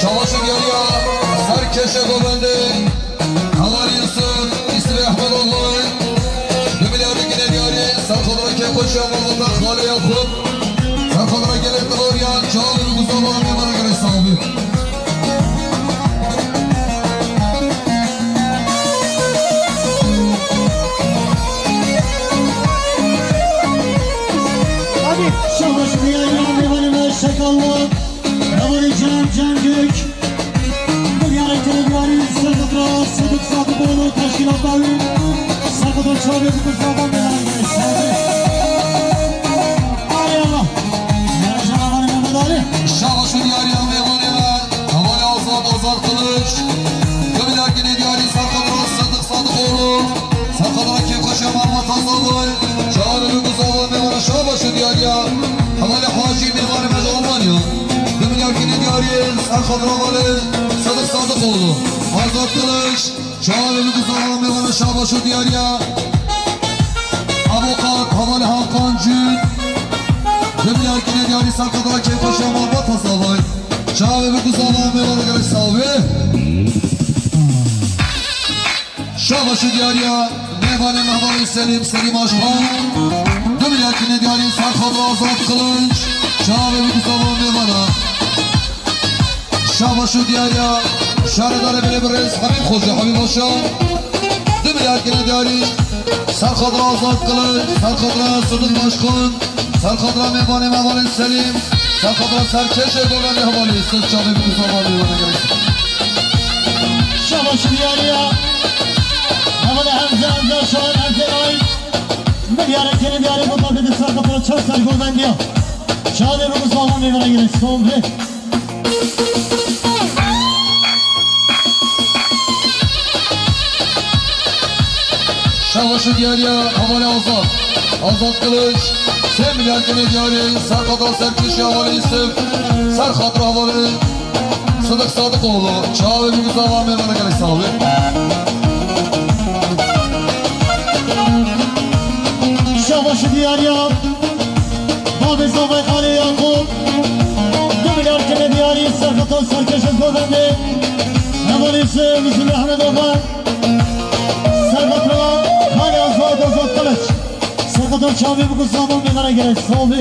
Şabaş û diyariya serkeşê govendê, hevalê Yusuf, Yusuf Ehmedoğlu. Du milyar ginê diyarî serxedra kêfxweşiya malbata xalê Yakup. Serxedra gelê Tiroriyan, çavê bi guzava mêvane gerek sağ be. Şabaş diyariya mêvanê me şekallah. Hevalê Cem Cem Gök. Milyarê kêlê diyarî serxedra Sedik Sadıkoğlu teşkilat dawî. Serxedra çavê bi guzava mêvane gerek sağ be. Alê Allah. Yaraşan hevalê Mehmet Ali. Şabaş û diyariya mêvanê me. Hevalê Azad, Azad Kılıç. Du milyar ginê diyarî serxedra Sedik Sadıkoğlu. Serxedra kêfxweşiya malbata zavayê. Çavê bi guzava mêvane şabaş û diyariya. Hevalê Hacî mêvanê me ji Almanya. Du milyar ginê diyarî serxedra hevalê Sedik Sadıkoğlu. Azad Kılıç. Çavê bi guzava mêvane şabaş û diyariya. Avukat hevalê Hakan Cün. Du milyar ginê diyarî serxedra kêfxweşiya malbata zavayê. Çavê bi guzava mêvane gerek sağ be. Şabaş û diyariya mêvanê me hevalê Selîm, Selîm Aşxan. Du milyar ginê diyarî serxedra Azad Kılıç. Çavê bi guzava mêvane. Şabaş û diyariya şaredarê belê birêz Habîb Xoca, Habîb Aşa. Du milyar ginê diyarî serxedra Azad Kılıç, serxedra Sedik Başkan. Serxedra mêvanê me hevalê Selîm, serxedra serkeşê govendê hevalê Yusuf, çavê bi guzava mêvane gerek. Şabaş diyariya hevalê Hemze, Hemze Şahin, Hemze Naim. Milyarê kêlê diyarê bo takê di serxedra çar ser govendiya. Çavê bi guzava mêvane gerek sağ be. Şabaş û diyariya hevalê Azad. Azad Kılıç. Sê milyar ginê diyarî serxedra serkeşiya hevalê Yusuf. Serxedra hevalê Sedik Sadıkoğlu. Çavê bi guzava mêvane gerek sağ be. Şabaş û diyariya. Bavê zavay xalê Yakup. Du milyar ginê diyarî serxedra serkeşê govendê. Hevalê Yusuf, Yusuf Ehmed Ağa. Serxedra xalê Azad, Azad Kılıç. Serxedra çavê bi guzava mêvane gerek sağ be.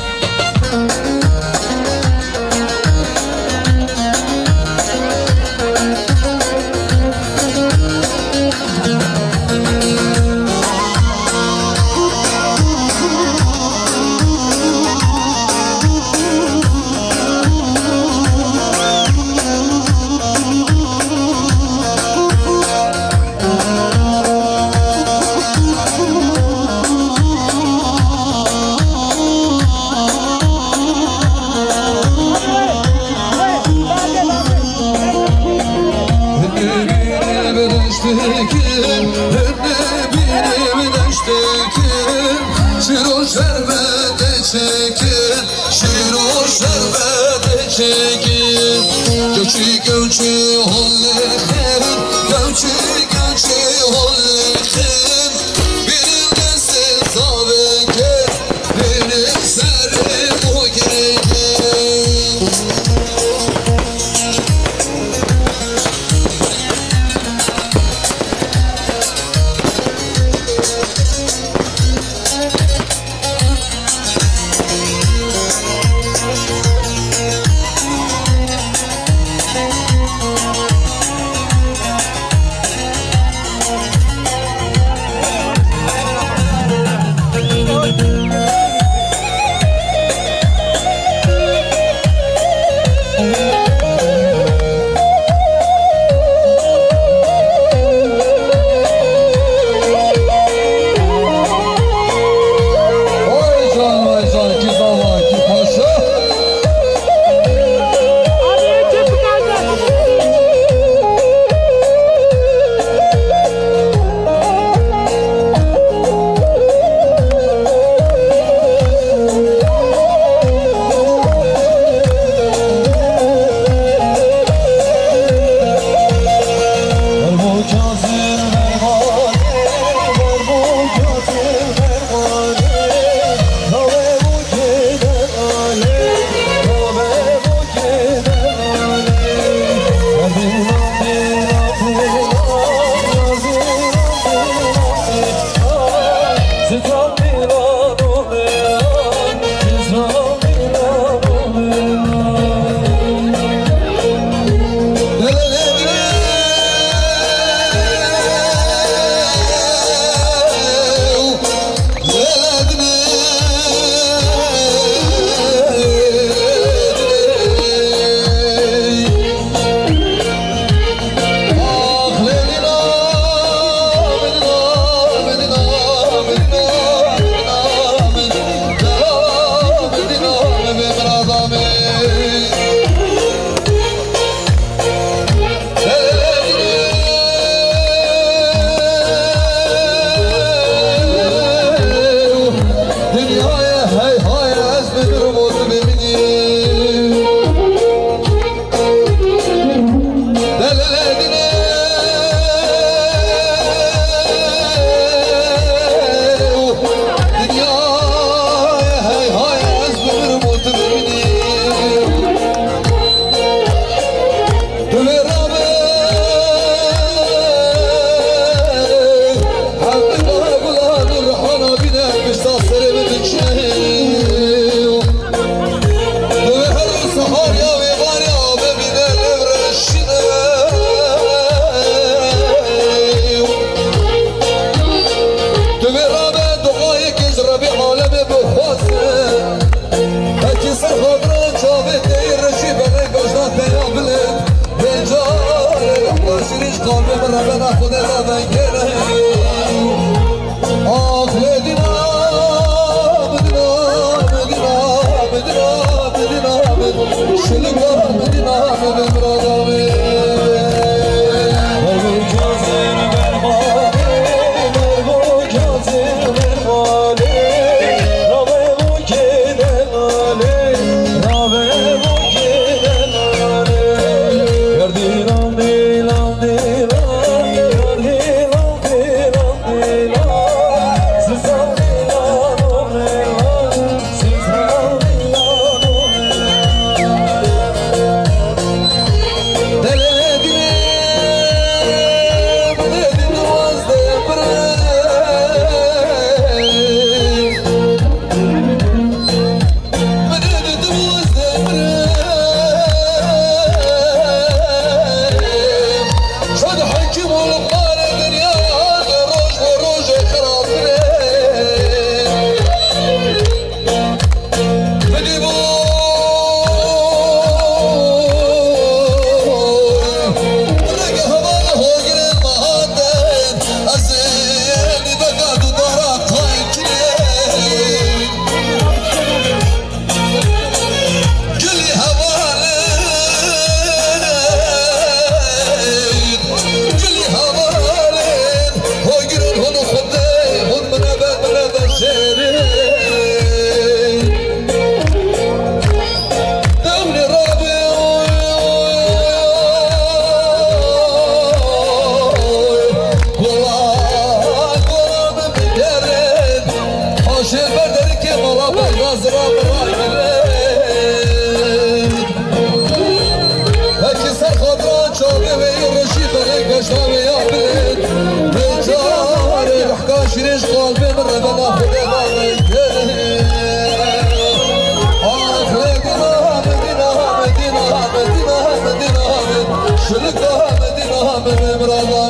Hünne bîrê bi deştê kin, hünne bîrê bi deştê kin, şîro şerbetê çêkin, şîro şerbetê çêkin. Kewçî kewçî holê xêr, kewçî kewçî holê xêr. Bîrê destê zavê kê, bîrê serê û girê kê. Hiç kalbim revena Xwedê de vengêne. Ah, Medîna, Medîna, Medîna, Medîna, Medîna, Medîna, Şilika Medîna, Medîna, Medîna. Wekî ser xatira çavê wê yê rojî berê geşta wê ya bilind. Dilcarê lehka şîrê ji qalbê min re bena Xwedê bavê. Ah, Medîna, Medîna, Medîna, Medîna, Medîna, Medîna, Şilika Medîna, Medîna, Medîna.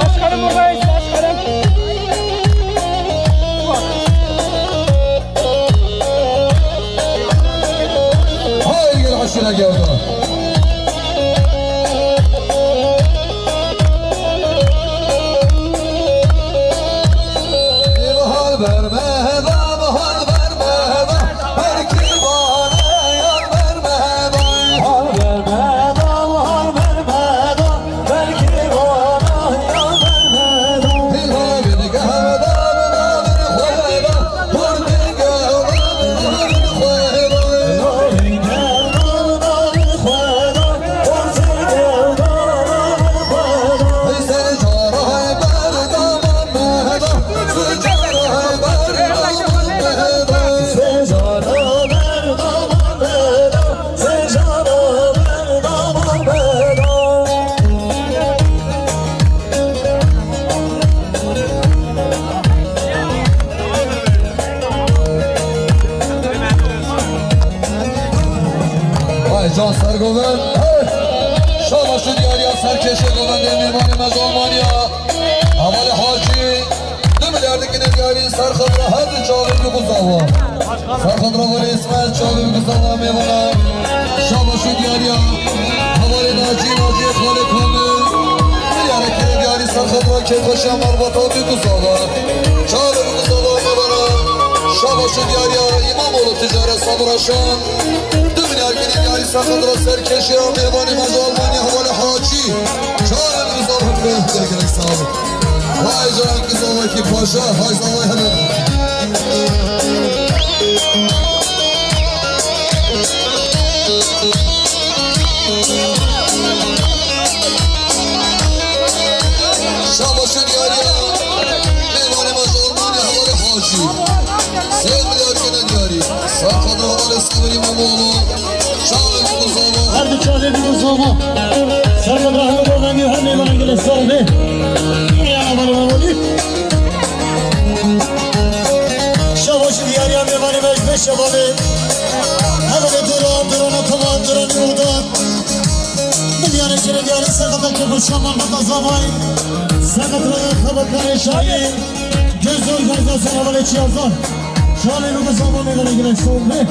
Başkanım buradayız, başkanım. Hay gel aşına geldi. Bahar verme, bahar verme, belki bana yar verme. Ay can sergovend. Şabaş û diyariya serkêşê govendê mêvanê me ji Almanya. Hevalê Hacî. Du milyar dikine diyarî ser xatira her du çavên bi guzava. Ser xatira Valî Îsmet çavê bi guzava mêvana. Şabaş û diyariya. Hevalê Nacî, Nacî Xalê Kamil. Milyarek kire diyarî ser xatira kêfxweşiya malbata bi guzava. Çavê bi guzava mêvana. Şabaş û diyariya. Îmamoğlu Ticaret Samuraşan. Du milyar kire diyarî ser xatira serkêşiya mêvanê me ji Almanya Hevalê Hacî. Çavê Gelek gelek sağ olun. Vay canım, kız olmak ki paşa, hay sağ olun hemen. Şabaşın yarıya, Meyvanê me ji Almanya, hevalê Hacî. Sê milyar gene diyarî. Serqedra hevalê Sabirî Mamoğlu. Çavê bû zava. Her di çavê bû zava. Serqedra hemû govendî û her mêvanê gelê sağ be. Meyana hevalê Mamoğlu. Şabaşî diyariya mêvanê me ji vê şeva be. Hevalê Duran, Duran Ataman, Duran Yurdan. Milyarê çirê diyarî serqedra kebir şaman bata zavayî. Serqedra xebakarê şayî. Gözüm Gaza sana vale çiyaza. Şalê mi kızama meyvana giren soğuk be.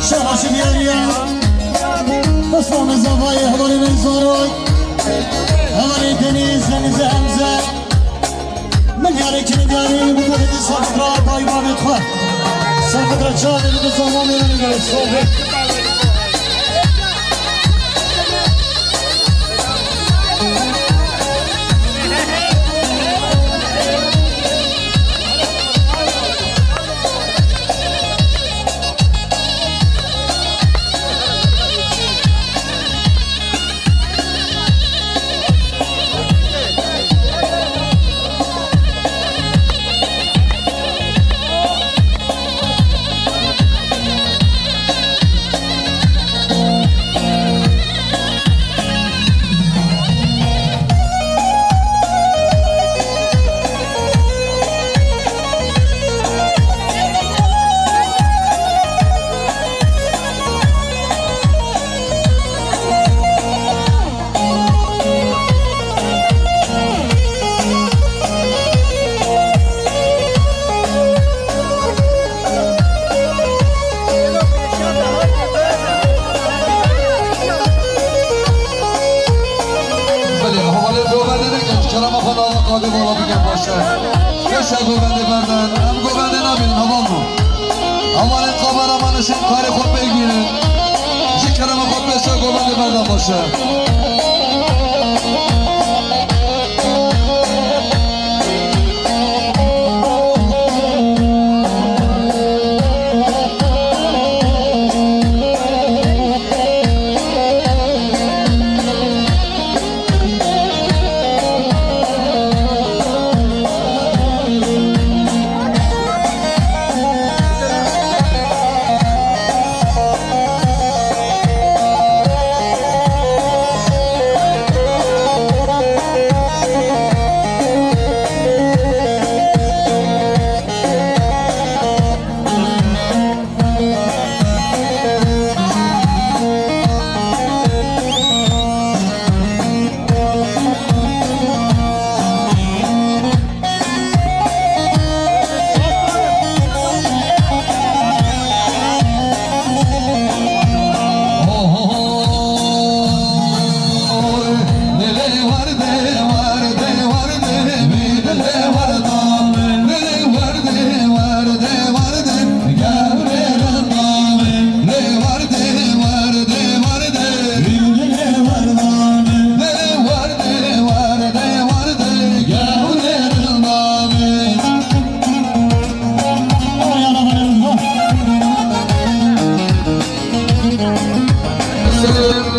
Şabaşi diyariya. Osman Zavayê hevalê min Zaroy. Hevalê Deniz, Deniz Hemze. Milyarê kirê diyarî bi xwe didî serqedra dayî bavê xwe. Serqedra çavê didî zava mêvanê gelê soğuk be. Belê, hevalê govendê bikin, kerema xwe nava qadê vala bikin, baş e. Beşe govendê berden, em govendê nabînin, heval min. Hevalên kameraman şên karê xwe pêk bînin. Ji kerema xwe beşe govendê berden, baş e.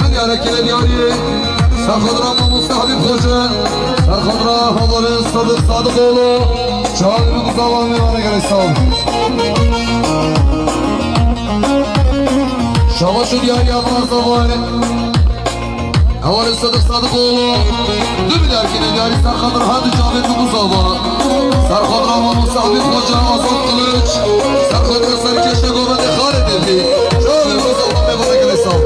Milyarê kirê diyarî, Serxwedira Mamoste Habîb Xoce, serxwedira hevalê Sadiq Sadiqoğlu, çavê min ku zava mêvane gelek sağ ol. Şabaş û diyariya vana zavayê. Hevalê Sadiq Sadiqoğlu, du milyar kine diyarî serxwedira her du çavê min ku zava. Serxwedira Mamoste Habîb Xoce, Azad Kılıç, serxwedira Serkêşe Govendê Xalê Devî, çavê min ku zava mêvane gelek sağ ol.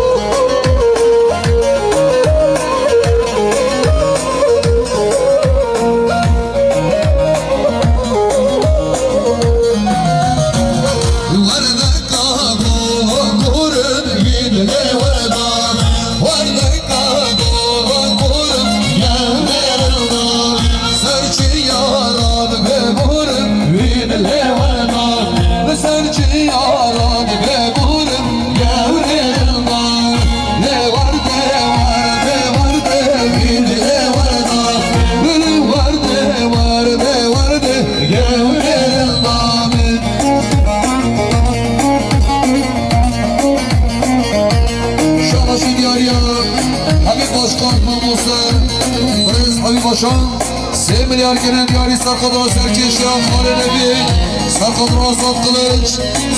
Şabaşî diyariya Habîb Başkan, Mamoste Birêz Habîb Başan. Sê milyar kine diyarî serxwedira Serkêşiya Xalê Levî, serxwedira Azad Kılıç,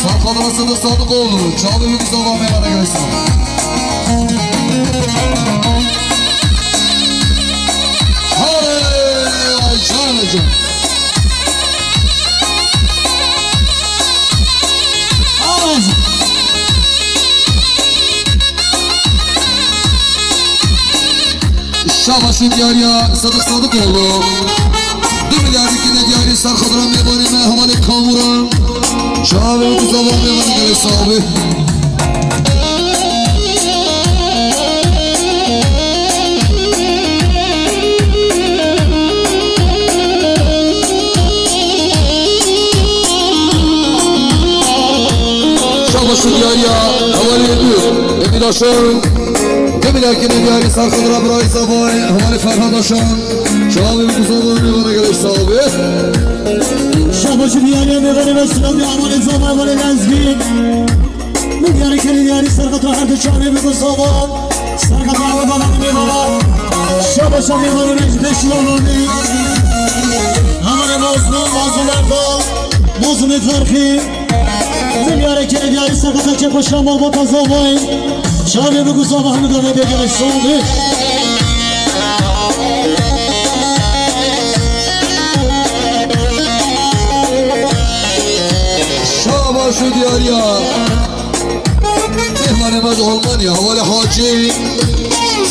serxwedira Sadiq Sadiqoğlu, çavê min ku zava mêvane gelek sağ ol. Hare, ay can can. Aman. Şabaşî diyariya Sadiq Sadiqoğlu. Du milyar kine diyarî serxwedira mêvanê me hevalê Kamuran. Çavê min ku zava mêvane gelek sağ ol. Şabaş û diyariya hevalê Emîr, Emîr Aşan. Demî lakin diyarî serxwedira birayê zavayê, hevalê Ferhad Aşan. Çavê min ku zava mêvane gelek sağ ol. Şabaş û diyariya mêvanê me, selav dê hevalê zava, hevalê Lezgî. Min diyarî kenê diyarî serxwedira her du çavê min ku zava. Serxwedira hevalê mêvana. Şabaşa mêvanê me ji beş yolonê. Hevalê me Osman, Mazlum Erdal, Mazlumê Ferxî. Min diyarî kenê diyarî serxwedira kêfxweşa malbata zavayê. Çavê min ku zava hemû davê bê gelek sağ ol. Şabaş û diyariya. Mêvanê me ji Almanya, hevalê Hacî.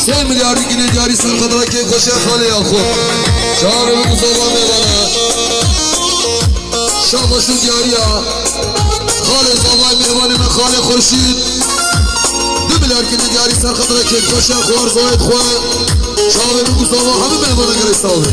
Sê milyar dikine diyarî serxwedira kêfxweşa xalê ya xwe. Çavê min ku zava mêvana. Şabaş û diyariya. Xalê zavayê mêvanê me Xalê Xurşîd. Du milyar kine diyarî serxwedira kêfxweşa xwarzayê xwe. Çavê min ku zava hemû mêvana gelek sağ ol.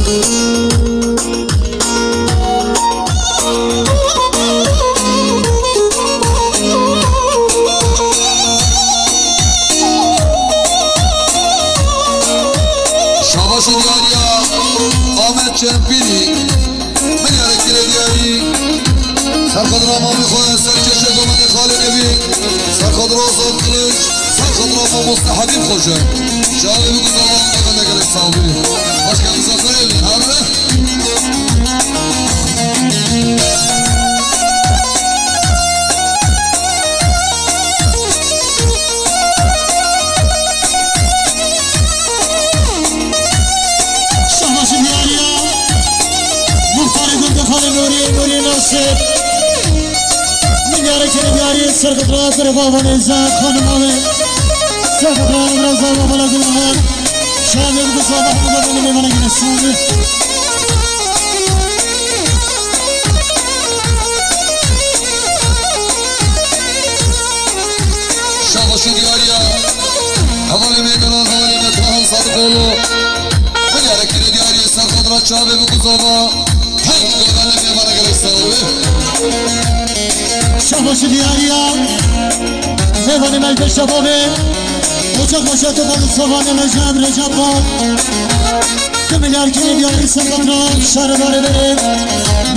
Şabaş û diyariya Ahmet Çempînî. Milyarek kine diyarî. Serxwedira mamê xwe, Serkêşe Govendê Xalê Levî. Serxwedira Azad Kılıç. Serxwedira Mamoste Habîb Xoce. Çavê min ku zava mêvane gelek sağ ol. Başka misafirê min, ha? Şabaş û diyariya. Muxtarê gundê Xalê Nûrî, Nûrî Nasir. Milyarê kenê diyarî serxwedira Zerê Babanê Zehra xanima wê. Serxwedira Zerê Babanê Gulhan. Çavê min ku zava hemû davê bê gelek sağ ol. Şabaş û diyariya. Hevalê me Delal, hevalê me Taha Sadiqoğlu. Milyarek kine diyarî serxwedira çavê min ku zava. Hemû davê bê gelek sağ ol. Şabaş û diyariya. Mêvanê me ji Şebabê. Ocak başı Topal Mustafa Nemecan Recep Bal. Tüm ilerkini bir ayı sakatran şarı bari verin.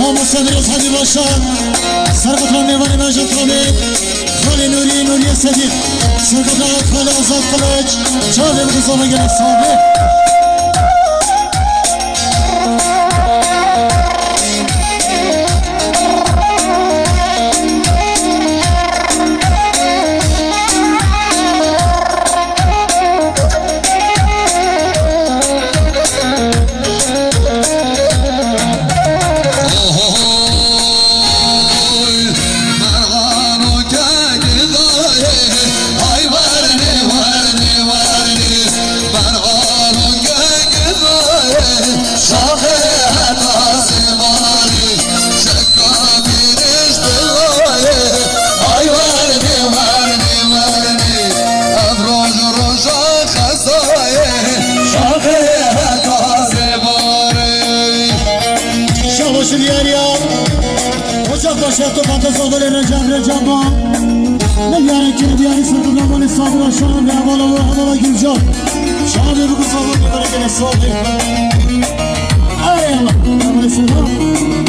Mamu Sabri Hacı Başar. Sarkatran Mevani Mecid Kami. Xali Nuri Nuriye Sedîq. Sarkatran Xali Azat Kılıç. Çağrı Mustafa Gelen Sabri. Şabaşın yer ya. Ocak başı Topal Mustafa Recep Recep Bal. Ne yarın kedi yarın sırtında böyle sabır aşağı ne havalı havalı güzel. Şabi bu kısa bu kadar gene sabır. Ay Allah. Böyle sırtında.